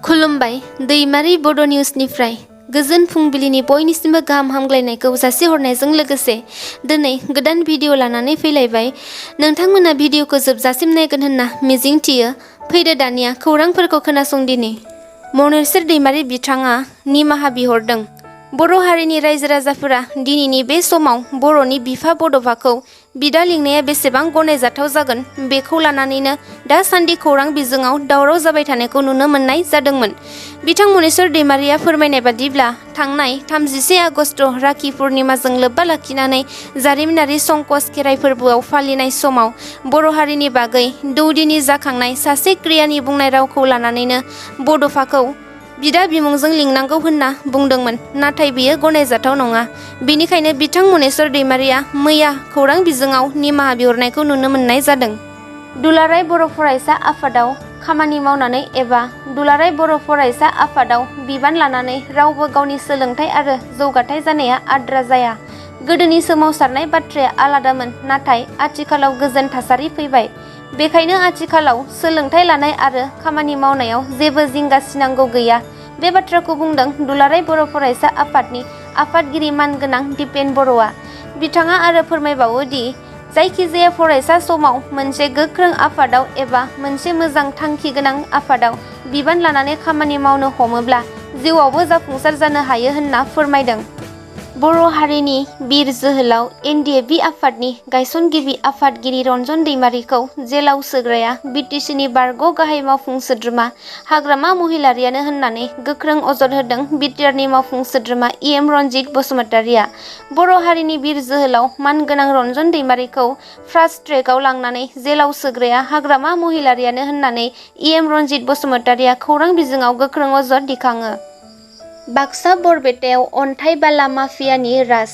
खुलुमबाय दैमारि बड' निउसनिफ्राय गोजोन फुंबिलिनि बयनिसिमबो गाहाम हामग्लायनायखौ जासिहरनायजों लोगोसे दिनै गोदान भिडिअ लानानै फैलायबाय। नोंथांमोना भिडिअखौ जोबजासिम नायगोन होनना मिजिंथियो। फैदो दानिया खौरांफोरखौ खोनासंदिनि। मनेस्वर दैमारि बिथाङा निमाहा बिहरदों। बर' हारिनि रायजो राजाफोरा दिनैनि बे समाव बर'नि बिफा बड'फाखौ बिदा लिंनाया बेसेबां गनायजाथाव जागोन बेखौ लानानैनो दासान्दि खौरां बिजोङाव दावराव जाबाय थानायखौ नुनो मोननाय जादोंमोन। बिथां मनेस्वर दैमारिया फोरमायनाय बादिब्ला थांनाय 31 आगस्ट राखि पुर्निमाजों लोब्बा लाखिनानै जारिमिनारि संकस खेराइ फोरबोआव फालिनाय समाव बर' हारिनि बागै दौदिनि जाखांनाय सासे क्रियानि बुंनाय रावखौ लानानैनो बड'फाखौ बिदा बिमुंजों लिंनांगौ होनना बुंदोंमोन, नाथाय बेयो गनायजाथाव नङा। बेनिखायनो बिथां मनेस्वर दैमारिया मैया खौरां बिजोङाव निमाहा बिहरनायखौ नुनो मोननाय जादों। दुलाराय बर' फरायसा आफादाव खामानि मावनानै एबा दुलाराय बर' फरायसा आफादाव बिबान लानानै रावबो गावनि सोलोंथाइ आरो जौगाथाय जानाया आद्रा जाया। गोदोनि सोमावसारनाय बाथ्राया आलादामोन, नाथाय आथिखालाव गोजोन थासारि फैबाय। बेखायनो आथिखालाव सोलोंथाइ लानाय आरो खामानि मावनायाव जेबो जिंगासिनांगौ गैया। बे बाथ्राखौ बुंदों दुलाराय बर' फरायसा आफादनि आफादगिरि मानगोनां दिपेन बर'आ। बिथाङा आरो फोरमायबावो दि जायखिजाया फरायसा समाव मोनसे गोख्रों आफादाव एबा मोनसे मोजां थांखि गोनां आफादाव बिबान लानानै खामानि मावनो हमोब्ला जिउआवबो जाफुंसार जानो हायो होनना फोरमायदों। बर' हारिनि बिर जोहोलाव NDFB आफादनि गायसनगिरि आफादगिरि रन्जन दैमारिखौ जेलाव सोग्राया BTCनि बारग' गाहाय मावफुं सोद्रोमा हाग्रामा महिलारियानो होननानै गोख्रों अजद होदों बिटिआरनि मावफुं सोद्रोमा EM रनजित बसुमतारिया। बर' हारिनि बिर जोहोलाव मानगोनां रन्जन दैमारिखौ फास्ट ट्रेकआव लांनानै जेलाव सोग्राया हाग्रामा महिलारियानो होननानै EM रनजित बसुमतारिया खौरां बिजोङाव गोख्रों अजद दिखाङो। बाक्सा बरपेटायाव अन्थाइ बाला माफियानि राज।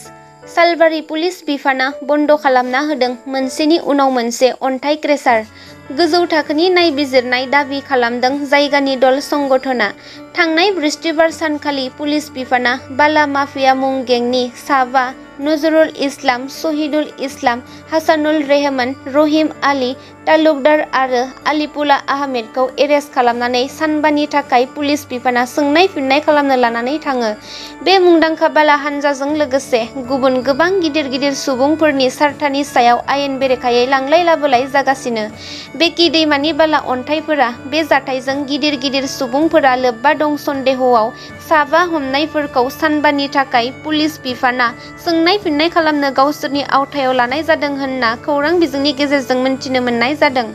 सालबारि पुलिस बिफाना बन्द' खालामना होदों मोनसेनि उनाव मोनसे अन्थाइ क्रेसार। गोजौ थाखोनि नायबिजिरनाय दाबि खालामदों जायगानि दल संगठना। थांनाय बृहस्पतिबार सानखालि पुलिस बिफाना बाला माफिया मुं गेंनि साबा नजरुल इस्लाम, शहीदुल इस्लाम, हासानुल रहमान, रहिम आली, तालुकदार आरो आलिपुला आहमेदखौ एरेस्ट खालामनानै सानबानि थाखाय पुलिस बिफाना सोंनाय फिननाय खालामनो लानानै थाङो। बे मुंदांखा बाला हानजाजों लोगोसे गुबुन गोबां गिदिर गिदिर सुबुंफोरनि सार्थानि सायाव आयेन बेरेखायै लांलाय लाबोलाय जागासिनो। बेकि दैमानि बाला अन्थाइफोरा बे जाथायजों गिदिर गिदिर सुबुंफोरा लोब्बा दं सन्देहआव साबा हमनायफोरखौ सानबानि थाखाय पुलिस बिफाना सोंनाय फिननाय खालामनो गावसोरनि आवथायाव लानाय जादों होनना खौरां बिजोंनि गेजेरजों मिन्थिनो मोननाय जादों।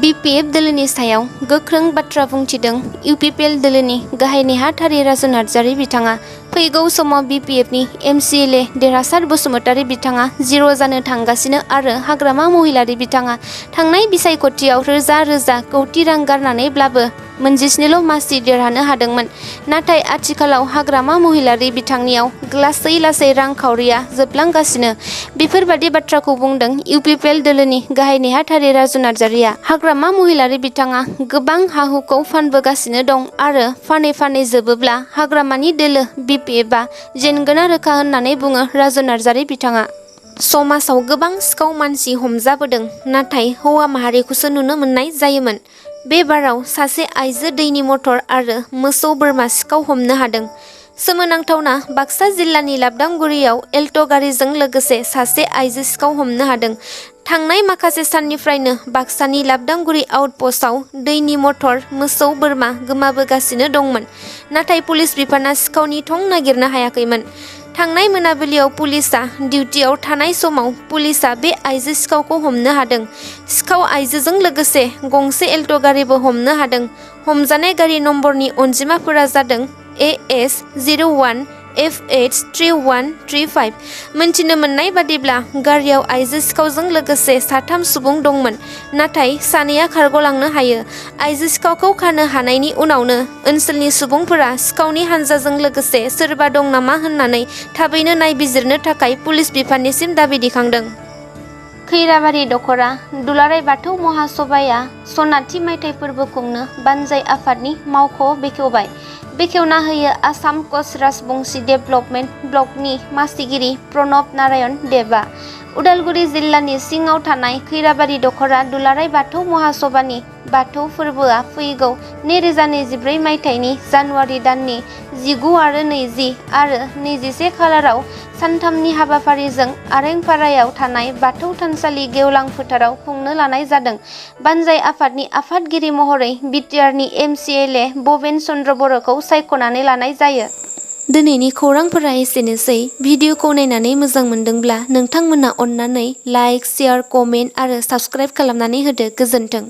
BPF दोलोनि सायाव गोख्रों बाथ्रा बुंथिदों UPPL दोलोनि गाहाय नेहाथारि राजु नार्जारि बिथाङा। फैगौ समाव BPFनि MCLA देरहासार बसुमतारि बिथाङा 0 जानो थांगासिनो आरो हाग्रामा महिलारि बिथाङा थांनाय बिसायख'थियाव रोजा रोजा कौटि रां गारनानैब्लाबो मोनजिस्निल' मासि देरहानो हादोंमोन। नाथाय आथिखालाव हाग्रामा महिलारि बिथांनियाव लासै लासै रांखावरिया जोबलांगासिनो। बेफोरबादि बाथ्राखौ बुंदों UPPL दोलोनि गाहाय नेहाथारि राजु नार्जारिया। हाग्रामा महिलारि बिथाङा गोबां हा-हुखौ फानबोगासिनो दं आरो फानै फानै जोबोब्ला हाग्रामानि दोलो BPFआ जेनगोना रोखा होननानै बुङो राजु नार्जारि बिथाङा। समाजाव गोबां सिखाव मानसि हमजाबोदों, नाथाय हौवा माहारिखौसो नुनो मोननाय जायोमोन। बे बाराव सासे आइजो दैनि मटर आरो मोसौ बोरमा सिखाव हमनो हादों। सोमोनांथावना बाक्सा जिल्लानि लाबदांगुरियाव एल्ट' गारिजों लोगोसे सासे आइजो सिखाव हमनो हादों। थांनाय माखासे साननिफ्रायनो बाक्सानि लाबदांगुरि आउटपस्टआव दैनि मटर, मोसौ बोरमा गोमाबोगासिनो दंमोन, नाथाय पुलिस बिफाना सिखावनि थं नागिरनो हायाखैमोन। थांनाय मोनाबिलियाव पुलिसआ डिउटियाव थानाय समाव पुलिसआ बे आइजो सिखावखौ हमनो हादों। सिखाव आइजोजों लोगोसे गंसे एल्ट' गारिबो हमनो हादों। हमजानाय गारि नम्बरनि अनजिमाफोरा जादों AS 01 FH 3135। मिन्थिनो मोननाय बादिब्ला गारियाव आइजो सिखावजों लोगोसे 3 सुबुं दंमोन, नाथाय सानैया खारग'लांनो हायो। आइजो सिखावखौ खानो हानायनि उनावनो ओनसोलनि सुबुंफोरा सिखावनि हानजाजों लोगोसे सोरबा दं नामा होननानै थाबैनो नायबिजिरनो थाखाय पुलिस बिफाननिसिम दाबि दिखांदों। खैराबारि दख'रा दुलाराय बाथौ महासभाया सनाथि मायथाइ फोरबो खुंनो बानजाय आफादनि मावख' बेखेवबाय। बेखेवना होयो आसाम कच राजबंशी डेभेलपमेन्ट ब्लकनि मासिगिरि प्रणब नारायण देबआ। उदालगुरि जिल्लानि सिङाव थानाय खैराबारि दख'रा दुलाराय बाथौ महासभानि बाथौ फोरबोआ फैगौ 2024 मायथाइनि जानुवारि दाननि 19 आरो 20 आरो 21 खालाराव सानथामनि हाबाफारिजों आरेंपारायाव थानाय बाथौ थानसालि गेवलां फोथाराव खुंनो लानाय जादों। बानजाय आफादनि आफादगिरि महरै बिटिआरनि MCLA भबेन चन्द्र बर'खौ सायख'नानै लानाय जायो। दिनैनि खौरांफोरा एसेनोसै। भिडिअखौ नायनानै मोजां मोनदोंब्ला नोंथांमोना अन्नानै लाइक, शेयार, कमेन्ट आरो साबस्क्राइब खालामनानै होदो। गोजोन्थों।